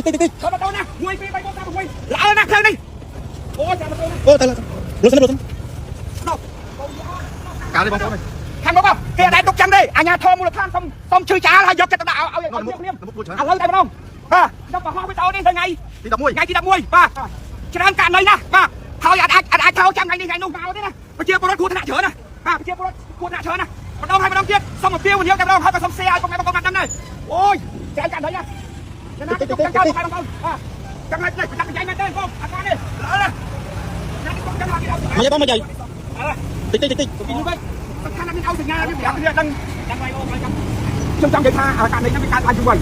តិចតិចតិច ខំម៉ូតូណា1 2 3 4 5 6ល្អណាស់ផ្លូវនេះអូចាំម៉ូតូណា អូទៅលុសិនលុសិន កាលនេះបងប្អូន ខាងមកគេអត់ដែរទុកចាំទេអាញាធមមូលដ្ឋានសុំសុំឈឺចាលហើយយកចិត្តទៅដាក់ឲ្យឲ្យភ្លាមឥឡូវតែម្ដងបាទខ្ញុំបង្ហោះវីដេអូនេះថ្ងៃ ទី11 ថ្ងៃទី11បាទច្រើនករណីណាស់បាទហើយអត់អាចអត់អាចថោចាំថ្ងៃនេះថ្ងៃនោះមកទេណាប្រជាពលរដ្ឋគ្រោះថ្នាក់ច្រើនណាបាទប្រជាពលរដ្ឋគ្រោះថ្នាក់ច្រើនណាម្ដងហើយម្ដងទៀតសូមអពាវនាវតែម្ដងហើយក៏សូម share ឲ្យពុកម៉ែបងប្អូនបានដឹងដែរអូយច្រើនករណីណាណាទុកចាំចោលពុកម៉ែបងប្អូនបាទចាំឲ្យនេះប្រចាំប្រជែងមែនទេបងអត់បានទេល្អណាស់ណាទុកចាំឲ្យគេឲ្យ មកយាយបងមកយាយតិចតិចតិចតិច ពីនោះវិញសំខាន់ណាស់មានឲ្យសញ្ញាវាប្រាប់គ្នាដឹងដឹងហើយអូនចាំខ្ញុំចង់និយាយថាករណីនេះវាកើតឡើងយូរហើយ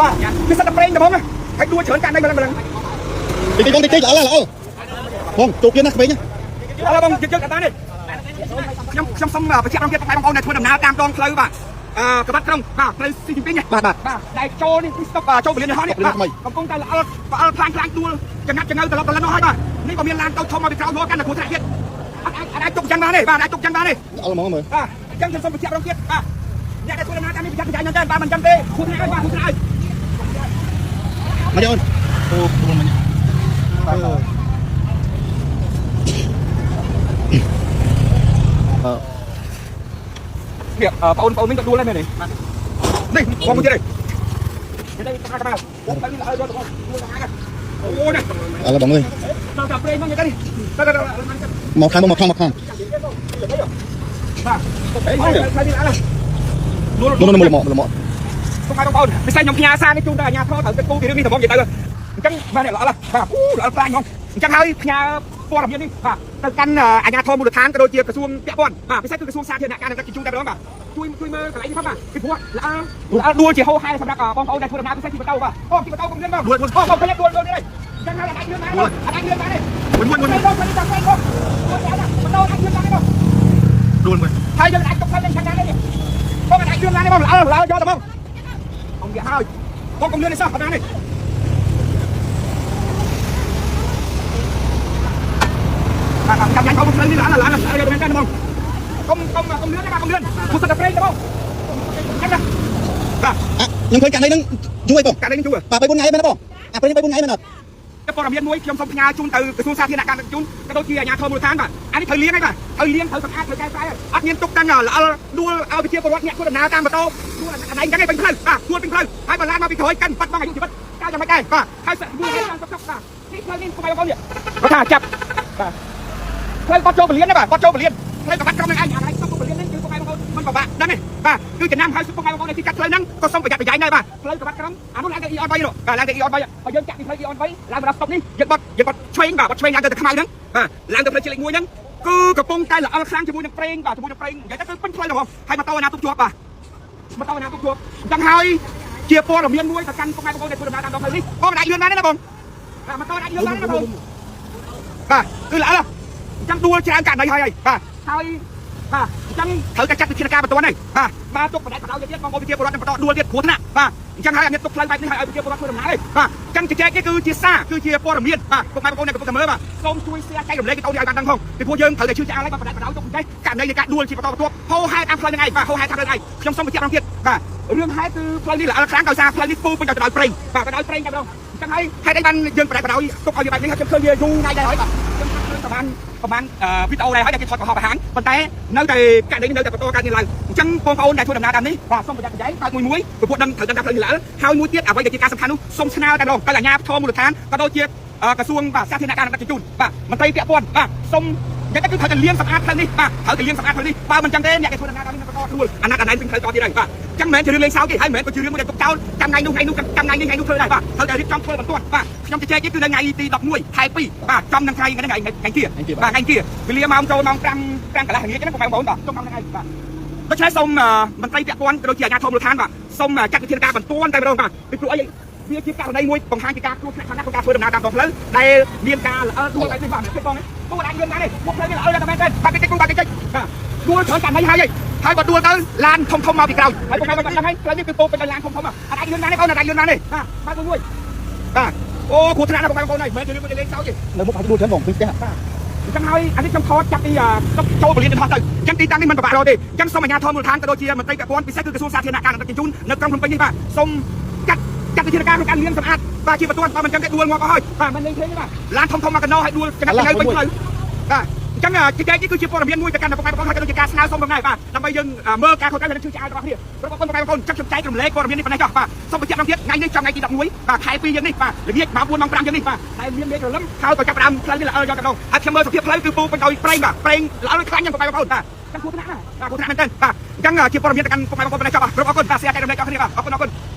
បាទវាសិតតែប្រេងតែហ្មងហើយដួលច្រើនករណីម្លឹងម្លឹង តិចតិចបងតិចតិចល្អល្អបងជោគទៀតណាក្មេង ឥឡូវបងជិះជិះកតានេះខ្ញុំខ្ញុំសូមបញ្ជាក់ដល់ទៀតបងប្អូនដែលធ្វើដំណើរតាមដងផ្លូវបាទអឺក្បាត់ក្រុងបាទផ្លូវស៊ីជីនពីង បាទបាទ បាទដែលចូលនេះស្តុបចូលពលានយន្តហោះនេះបាទកំពុងតែល្អិលល្អិលខ្លាំងខ្លាំងដួលចំណាត់ចង្អៅត្រឡប់ត្រឡិននោះហើយបាទនេះក៏មានឡានតូចធំមកពីក្រោយមកកាន់តែគ្រោះថ្នាក់ទៀតអត់អាចអត់អាចទុកចឹងបានទេបាទអាចទុកចឹងបានទេ ល្អហ្មងមើល បាទអញ្ចឹងខ្ញុំសូមបញ្ជាក់ដល់ទៀតបាទអ្នកដែលធ្វើដំណើរតាមនេះប្រយ័ត្នប្រយែងមែនទេបាទមិនចឹងទេគ្រោះថ្នាក់ហើយបាទគ្រោះថ្នាក់ហើយ មកយាយអូនអូបងមកអឺ នេះបងប្អូននេះក៏ដួលដែរមែនទេនេះបងមួយទៀតនេះនេះក្បាលក្បាលបងទៅនេះល្អយកទៅបងដួលទៅហាអូនេះ អឡបងអើយ ដល់តែប្រេងមកទៅនេះទៅទៅ មកខាងមកខាងមកខាង បាទហើយនេះអឡូ នោះនោះមកមក ពុកម៉ែបងប្អូនពិសេសខ្ញុំផ្ញើសារនេះជូនដល់អាជ្ញាធរត្រូវគិតគូរពីរឿងនេះដំបូងនិយាយទៅអញ្ចឹងបាទនេះល្អឡាបាទអូល្អខ្លាំងហ្មងអញ្ចឹងហើយផ្ញើព័ត៌មាននេះបាទទៅកាន់អាជ្ញាធរមូលដ្ឋានក៏ដូចជាក្រសួងពាក់ព័ន្ធបាទពិសេសគឺក្រសួងសាធារណការនិងដឹកជញ្ជូនតែម្ដងបាទជួយជួយមើលកន្លែងនេះផងបាទពីព្រោះល្អល្អដួលជាហោហែសម្រាប់បងប្អូនដែលធ្វើដំណើរពិសេសជិះម៉ូតូបាទអូជិះម៉ូតូកុំលឿនបងអូបងភ្លេចដួលដួលនេះអញ្ចឹងហើយអាចលឿនបានអាចលឿនបានទេ មួយមួយមួយ បងបងបងបងបងម៉ូតូអាចលឿនបានទេបង ដួលមួយ ហើយយើងអាចទុកផ្លូវនឹងខាងណានេះបងអាចលឿនបានទេបងល្អល្អយកទៅបងអង្គគេហើយបងកុំលឿនទេសោះប៉ុណ្ណានេះបាទចាំញ៉ាំបងផ្លូវនេះល្អល្អល្អយកទៅមែនតើបងកុំកុំកុំលឿនទេបាទកុំលឿនគូសិតតែប្រេងទេបងចឹងណាបាទ អាខ្ញុំឃើញករណីហ្នឹងជួយបង កាលនេះជួយ បាទ3 4ថ្ងៃមែនទេបងអាប្រេង3 4ថ្ងៃមែនអត់ ព័ត៌មានមួយខ្ញុំសូមផ្ញើជូនទៅក្រសួងសាធារណការជូនក៏ដូចជាអាជ្ញាធរមូលដ្ឋានបាទអានេះត្រូវលាងហើយបាទត្រូវលាងត្រូវសម្អាតត្រូវកែប្រែអត់មានទុកតាំងល្អិលដួលឲ្យប្រជាពលរដ្ឋអ្នកធ្វើដំណើរតាមម៉ូតូដួលអានេះចឹងឯងពេញផ្លូវបាទដួលពេញផ្លូវហើយបើឡានមកពីក្រោយកាន់បាត់បង់អាយុជីវិតកៅយ៉ាងម៉េចដែរបាទហើយមូលហេតុតាមសុខសុខបាទនេះផ្លូវនេះពុកម៉ែបងប្អូននេះគាត់ថាចាប់បាទផ្លូវគាត់ចូលពលានណាបាទគាត់ចូលពលានផ្លូវក្បាត់ក្រុមនឹងឯងអានេះសុំពលាននេះគឺពុកម៉ែបងប្អូនមិនពិបាកដឹងទេបាទគឺចំណាំហើយពុកម៉ែបងប្អូនដែលជិះកាត់ផ្លូវហ្នឹងក៏សូមប្រយ័ត្នប្រយែងដែរបាទផ្លូវក្បាត់ក្រុមអានោះឡើងទៅ Eon 3នោះបាទឡើងទៅ Eon 3បើយើងចាក់ពីផ្លូវ Eon 3ឡើងមកដល់ស្តុបនេះយើងបត់យើងបត់ឆ្វេងបាទបត់ឆ្វេងឡើងទៅទៅខ្មៅហ្នឹងបាទឡើងទៅផ្លូវជាតិលេខ1ហ្នឹងគឺកំពុងតែល្អិលខ្លាំងជាមួយនឹងប្រេងបាទជាមួយនឹងប្រេងនិយាយទៅគឺពេញផ្លូវហ្មងហើយម៉ូតូអាណាទុកជាប់បាទម៉ូតូអាណាទុកជាប់អញ្ចឹងហើយជាព័ត៌មានមួយទៅកាន់ពុកម៉ែបងប្អូនដែលធ្វើដំណើរតាមដងផ្លូវនេះបងមិនអាចលឿនបានទេណាបងបាទម៉ូតូអាចលឿនបានទេណាបងបាទគឺល្អិលអញ្ចឹងដួលច្រើនករណីហើយហើយបាទហើយបាទអញ្ចឹងត្រូវតែចាត់វិធានការបន្ទាន់ហើយបាទបាទទុកបណ្ដែតបណ្ដោយទៀតបងប្អូនប្រជាពលរដ្ឋនឹងបន្តដួលទៀតគ្រោះថ្នាក់បាទអញ្ចឹងហើយអត់មានទុកផ្លូវបែបនេះឲ្យប្រជាពលរដ្ឋធ្វើដំណើរទេបាទអញ្ចឹងជជែកនេះគឺជាសារគឺជាព័ត៌មានបាទពុកម៉ែបងប្អូនដែលកំពុងតែមើលបាទសូមជួយ share ចែករំលែកវីដេអូនេះឲ្យបានដឹងផងពីព្រោះយើងត្រូវតែឈឺឆ្អាលហើយបាទបណ្ដែតបណ្ដោយទុកចេះករណីនៃការដួលជាបន្តបន្ទាប់ហោហែតាមផ្លូវហ្នឹងឯងបាទហោហែតាមផ្លូវហ្នឹងឯងខ្ញុំសូមបញ្ជាក់ម្ដងទៀតបាទរឿងហេតុគឺផ្លូវនេះល្អខ្លាំងដោយសារផ្លូវនេះពូពេញដោយប្រេងបាទដោយប្រេងតែម្ដងអញ្ចឹងហើយហេតុអីបានយើងបណ្ដែតបណ្ដោយទុកឲ្យវាបែបនេះហើយខ្ញុំឃើញវាយូរថ្ងៃដែរហើយបាទខ្ញុំឃើញប្រហែលប្រហែលវីដេអូដែរហើយដែលគេថតកុហកបង្ហាញប៉ុន្តែនៅតែករណីនេះនៅតែបន្តកើតមានឡើងអញ្ចឹងបងប្អូនដែលធ្វើដំណើរតាមនេះបាទសូមប្រយ័ត្នប្រយែងកើតមួយមួយព្រោះដឹងត្រូវដឹងថាផ្លូវនេះល្អហើយមួយទៀតអ្វីដែលជាការសំខាន់នោះសូមស្នើតែម្ដងទៅអាជ្ញាធរមូលដ្ឋានក៏ដូចជាក្រសួងបាទសាធារណការនិងដឹកជញ្ជូនបាទមន្ត្រីពាក់ព័ន្ធបាទសូមនិយាយទៅគឺត្រូវតែលាងសម្អាតផ្លូវនេះបាទត្រូវតែលាងសម្អាតផ្លូវនេះបើមិនចឹងទេអ្នកដែលធ្វើដំណើរតាមនេះនឹងបន្តដួលអាណត្តិអាណែនវិញផ្លូវតទៀតហើយបាទចឹងមិនមែនជារឿងលេងសើចទេហើយមិនមែនក៏ជារឿងមួយដែលទុកចោលចាំថ្ងៃនោះថ្ងៃនោះចាំថ្ងៃនេះថ្ងៃនោះធ្វើដែរបាទត្រូវតែរៀបចំធ្វើបន្ទាន់បាទខ្ញុំជជែកនេះគឺនៅថ្ងៃទី11ខែ2បាទចំនឹងថ្ងៃថ្ងៃថ្ងៃថ្ងៃជាបាទថ្ងៃជាវេលាម៉ោងចូលម៉ោង5 5កន្លះល្ងាចហ្នឹងបងប្អូនបាទចំម៉ោងហ្នឹងឯងបាទដូច្នេះសូមមន្ត្រីពាក់ព័ន្ធក៏ដូចជាអាជ្ញាធរមូលដ្ឋានបាទសូមចាត់វិធានការបន្ទាន់តែម្ដងបាទពីព្រោះអីវាជាករណីមួយបង្ហាញពីការគ្រោះថ្នាក់ខ្លាំងណាស់ក្នុងការធ្វើដំណើរតាមដងផ្លូវដែលមានការល្អិលដួលបែបនេះបាទឃើញបងពូអាចលឿនបានទេមុខផ្លូវនេះល្អិលតែមែនទេបាទតិចបាទតិចបាទដួលច្រើនករណីហើយហើយបើដួលទៅឡានធំធំមកពីក្រោយហើយបងប្អូនដឹងហើយផ្លូវនេះគឺពោពេញដោយឡានធំធំអាចលឿនបានទេបងអាចលឿនបានទេបាទបាទមួយបាទអូគ្រោះថ្នាក់ណាស់បងប្អូនហើយមិនមែនជារឿងមួយលេងសើចទេ នៅមុខអាចដួលច្រើនបងពីផ្ទះ បាទអញ្ចឹងហើយអានេះខ្ញុំថតចាប់ពីចូលពលានយន្តហោះទៅអញ្ចឹងទីតាំងនេះមិនពិបាករកទេអញ្ចឹងសូមអាជ្ញាធរមូលដ្ឋានក៏ដូចជាមន្ត្រីពាក់ព័ន្ធពិសេសគឺក្រសួងសាធារណការនិងដឹកជញ្ជូននៅក្រុងភ្នំពេញនេះបាទសូមចាត់ ចាត់វិធានការក្នុងការលាងសម្អាតបាទជាបន្ទាន់បាទមិនចឹងទេដួលងាប់អស់ហើយបាទមិនលេងទេបាទឡានធំធំមកកណោឲ្យដួលចង្កាត់ចង្កៅពេញផ្លូវបាទអញ្ចឹងជជែកនេះគឺជាព័ត៌មានមួយទៅកាន់ពុកម៉ែបងប្អូនហើយក៏ដូចជាការស្នើសុំផងដែរបាទដើម្បីយើងមើលការខុសត្រូវនិងជឿឆ្អាលរបស់គ្នាព្រោះបងប្អូនពុកម៉ែបងប្អូនចឹងខ្ញុំចែករំលែកព័ត៌មាននេះប៉ុណ្ណេះចុះបាទសូមបញ្ជាក់ម្ដងទៀតថ្ងៃនេះចំថ្ងៃទី11បាទខែ2យើងនេះបាទល្ងាចម៉ោង4ម៉ោង5យើងនេះបាទតែមានមេឃរលឹមហើយក៏ចាប់ផ្ដើមផ្លូវនេះល្អយកកណ្ដងហើយខ្ញុំមើលសភាពផ្លូវគឺពូពេញដោយប្រេងបាទប្រេងល្អខ្លាំងយ៉ាងពុកម៉ែបងប្អូនបាទចឹងគ្រោះថ្នាក់ណាបាទគ្រោះថ្នាក់មែនទែនបាទអញ្ចឹងជាព័ត៌មានទៅកាន់ពុកម៉ែបងប្អូនប៉ុណ្ណេះចុះបាទអរគុណបាទសៀចែករំលែកដល់គ្នាបាទអរគុណអរគុណ។